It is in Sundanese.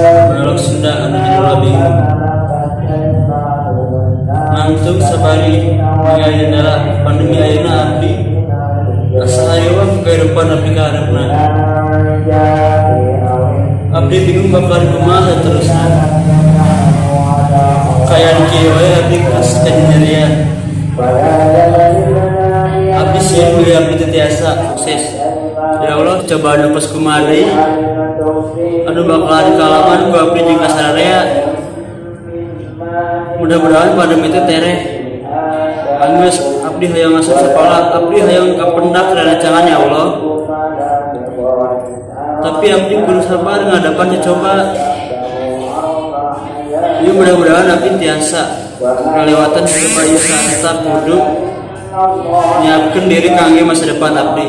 Monolog Sunda anu judulna Bingung. Nangtung sabari ningali dendala pandemi ayeuna, abdi asa hariwang ku kahirupan abdi ka hareupna. Abdi bingung bakal kumaha saterusna. Kaayaan kieu wae abdi asa kanyanyerian. Abdi sieun bilih abdi teu tiasa sukses. Ya Allah, cobaan nu kos kumaha deui anu bakalan kaalaman ku abdi jeung ka sararea? Mudah-mudahan pandemi teh tereh. Anggeus, abdi hayang asup sakola, abdi hayang kapendak rerencangan, ya Allah. Tapi abdi kudu sabar ngadapan coba. Ieu mudah-mudahan abdi tiasa ngalewatan coba ieu sarta kudu nyiapkeun diri kangge masa depan abdi.